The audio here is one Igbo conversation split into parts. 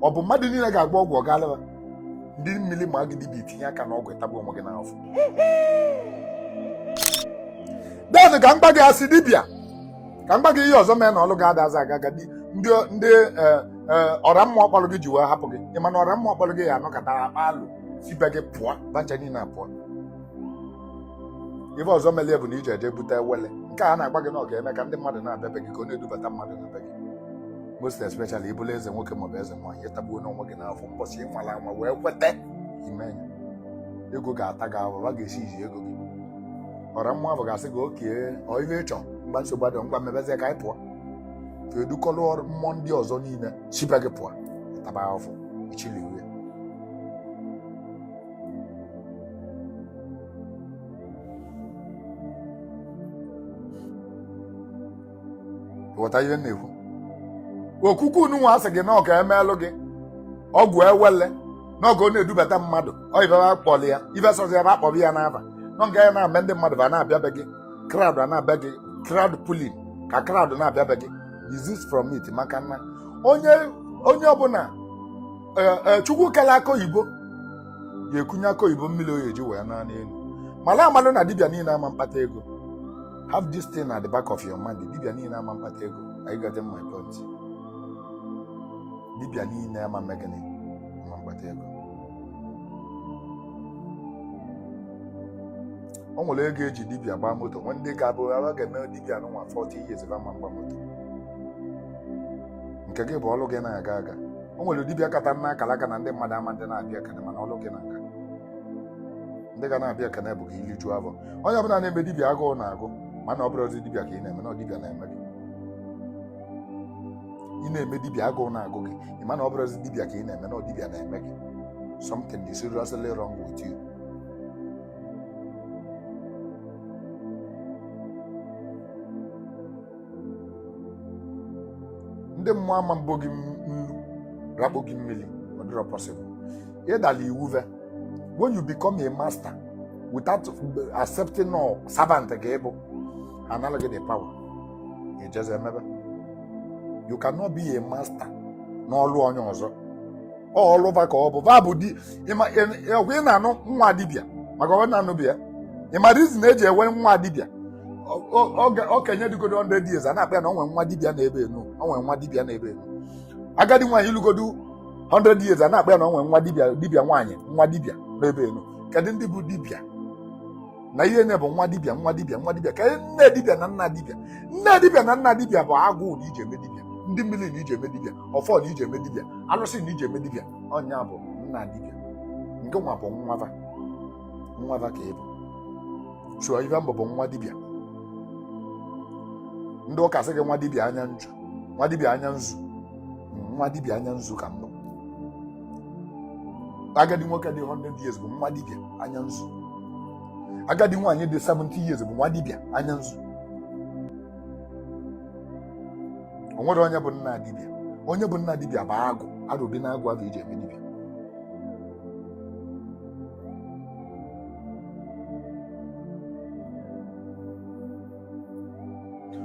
Ọ bụ mmadụ niile ga-agba ọgwụ ọ gaalịba? Ndị mmiri ma gị dibịa tinye aka n'ọgwụ, ịtagbu onwe gị n'afọ. Then ka m gwa gị, asị dibịa, ka m gwa gị ihe ọzọ mee na ọlụ ga-ada aza aga aga. Ndị ọra mmụọ kpọrọ gị ji wee hapụ gị. Ị ma na ọra mmụọ kpọrọ gị ya anọkọta akpa alụ si be gị pụọ, bancha niile apụọ. Ife ọzọ melie bụ na iji eje bute ewele nke a na-agba gị na ọ ga-eme ka ndị mmadụ na-abịa be gị, ka ọ na-edubata mmadụ na be gị, most especially ịbụla eze nwoke maọbụ eze nwaanyị. Ịtagbuo n'onwe gị n'afọ mbọchị ịnwala anwa wee kweta ime ya, ego ga-ata gị ahụ, a ga-esi iji ego gị. Ọra mmụọ ahụ ga-asị gị okie ọ ife ịchọ mgba nsogbu adị, ngwa mebezie ka anyị pụọ. Ka edukọrọ mmụọ ndị ọzọ niile chibe gị pụọ, taba ahụfụ ichiliwe. Ghọta ihe m na-ekwu? Okuku unu nwa asị gị na ọ ka emeelụ gị ọgwụ ewele n'oge ọ na-edubata mmadụ, ọ ibe akpọrọ ya, ibe sọzọ ya akpọrọ ya n'aba nọ nke ya na-eme ndị mmadụ ba na-abịa be gị, crowd a na-abịa gị, crowd pulling, ka crowd na-abịa be gị. Desist from it, maka na onye ọbụla Chukwu kele aka oyibo ga-ekunye aka oyibo mmiri oyi eji wee naa n'elu. Mala amalụ na dibịa niile ama mkpata ego. Have this thing at the back of your mind: dibịa niile ama mkpata ego. Are you getting my point? Dibịa niile ama megịnị? Ama mkpata ego. O nwere ego eji dibịa gbaa moto. Nwe ndị ga-abụ a ga-eme dibịa n'ụwa 40 years ebe ama mgba moto. Nke gị bụ ọlụ gị na-aga aga. O nwere dibịa kata nna akara aka na ndị mmadụ ama ndị na-abịa ekene, mana ọlụ gị na-aga, ndị ga na-abịa ekene bụ ka ili juo afọ. Onye ọbụla na-eme dibịa agụụ na-agụ, mana ọ bụrụzi dibịa ka ị na-eme, na ọ dibịa na-eme gị. Ị na-eme dibịa agụụ na-agụ gị, ị ma na ọ bụrụzi dibịa ka ị na-eme, na ọ dibịa na-eme gị. Something is seriously wrong with you. Ndị mmụọ ama mbọ gị nnu rakpo gị mmiri, ọ dịrọ possible. Ịdala iwu ve. When you become a master without accepting no servant ka ịbụ, anara gị the power ejeze emebe. You cannot be a master n'ọlụ onye ọzọ. Ọ ọlụva ka ọ bụ va bụ di ọgwa. Ị na-anụ nwa dibịa maka ọ na-anụ bịa. Ị ma reason eji enwe nwa dibịa? Okenye dịgodo 100 years a na-akpa ya na ọ nwere nwa dibịa na-ebe enu, ọ nwere nwa dibịa na-ebe enu. Agadi nwaanyị ilugodo 100 years a na-akpa ya na ọ nwere nwa dibịa, dibịa nwaanyị, nwa dibịa n'ebe enu. Kedu ndị bụ dibịa na ihe na bụ nwa dibịa, nwa dibịa, nwa dibịa? Ka nne dibịa na nna dibịa, nne dibịa na nna dibịa bụ agụụ na iji eme dibịa, ndị mmiri na iji eme dibịa, ọfọ na iji eme dibịa, alụsị na iji eme dibịa. Ọnya bụ nna dibịa. Nke nwa bụ nwava, nwava ka ị bụ. So ife mbụ bụ nwa dibịa. Ndị ụka sị gị nwa dibịa anya nju, nwa dibịa anya nzu, nwa dibịa anya nzu ka mbụ. Agadi nwoke dị 100 years bụ nwa dibịa anya nzu. Agadi nwaanyị dị 70 years bụ nwa dibịa anya nzu. O nwere onye bụ nna dibịa. Onye bụ nna dibịa bụ agụ arụbi na agụ ahụ iji eme dibịa.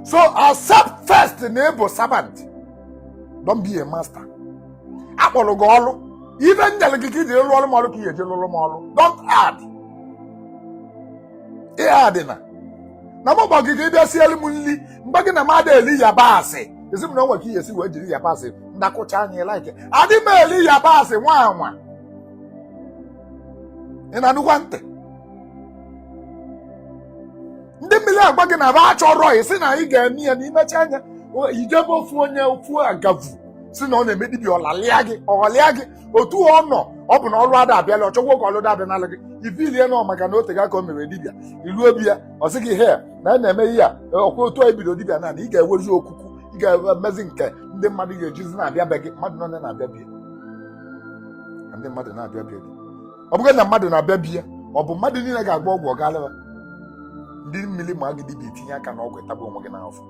So accept first na ị bụ servant, don't be a master. Akpọrọ gị ọlụ, ife nyere gị ka iji lụọ ọrụ m ọrụ ka ị eji lụrụ m ọrụ. Don't add. Ihe adị na mụ gba gị ka ị bịa sielu m nri, mgbe gị na m ada eli yabasị, ezi m na o nwere ka ihe esi wee jiri yabasị ndakụcha anya like adị m eli yabasị. Nwa anwa, ị na-anụkwa ntị? Ndị mmiri agba gị na ba achọrọ ị sị na anyị ga-eme ya na imecha anya ijebe ofu onye ofu agavu si na ọ na-eme dibịa, ọlalịa gị, ọghalịa gị otu ọ nọ. Ọ bụ na ọrụ ada abịala, ọ chọgwa ka ọlụ da abịa n'alụ gị ifilie nọ, maka na o tega ka o mere dibịa. Ilu obi ya, ọ sị gị he na a na-eme ihe a ọkwa otu a ebido dibịa na ị ga-ewezi okuku, ị ga-emezi nke ndị mmadụ ga-ejizi na-abịa be gị. Mmadụ nọ na-abịa bie ka ndị mmadụ na-abịa bie gị. Ọ bụghị na mmadụ na-abịa bie, ọ bụ mmadụ niile ga-agba ọgwụ ọ galịba. Ndị mmiri ma gị dibịa tinye aka n'ọgwụ, ịtagbu onwe gị n'afọ.